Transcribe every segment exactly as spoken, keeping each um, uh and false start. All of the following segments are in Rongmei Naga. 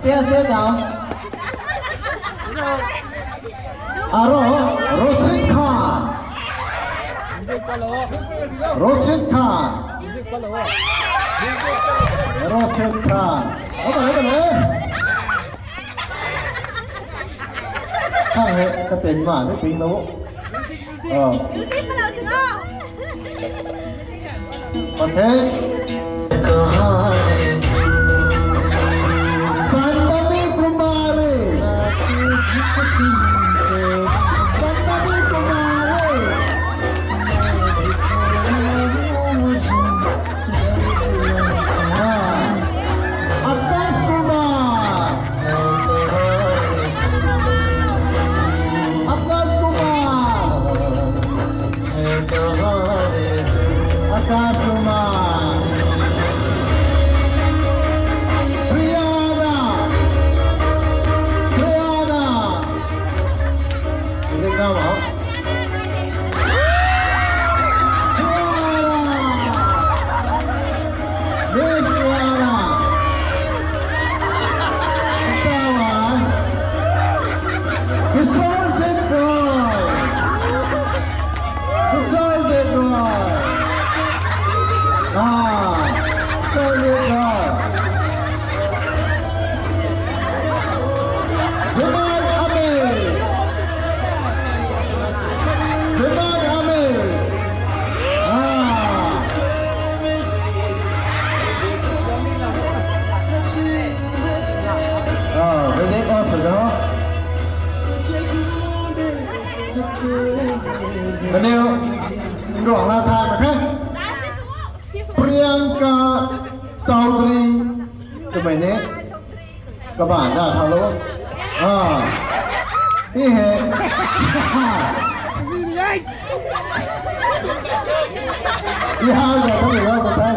Yes, yes, now. Aro, Roshid Khan. Roshid Khan. Roshid Khan. Hello, hello. Khang he, ka ting ma, ni ting lo. Oh. Okay. Santani Kumari. Santani Kumari. Ah. Akash Kumar. Akash Kumar. Akash Kumar. Priyana. Priyana. Is it now, huh? Priyana. Miss Priyana. Tawa. Biswajit Roy. Biswajit Roy. Ah, Biswajit Roy. Jamal Amir. Jamal Amir. Ah. Ah, very good. Kaniw, ruang la thay mak khe. Priyanka Chaudhary, twmei ni, kabaanc na tha lo. Ah. Hi he. Hi ha, ya tha lo, tha.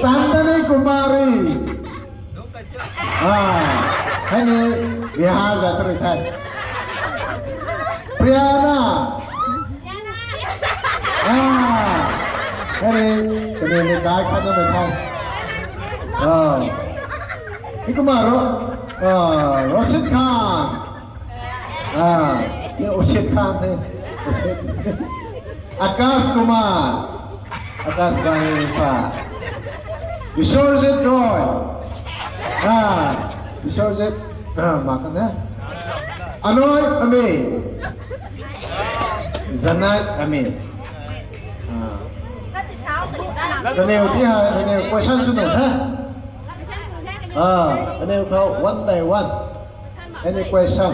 Chandani Kumari. Ah, hei ni Bihar za tari the. Priyana. Ah, hei ni, kaniw ni kai khat na the. Ah. Hi kumna ro, ah, Rashid Khan. Ah, ye Rashid Khan the. Rashid. Akash Kumar. Akash Bani pa. Biswajit Roy. Ah, Biswajit. Ah, mak kan the. Anoi Amin. Zanai Amin. Ah. Kaniw ti ha, kaniw question sw nuh the. Ah, kaniw khou one by one. Any question?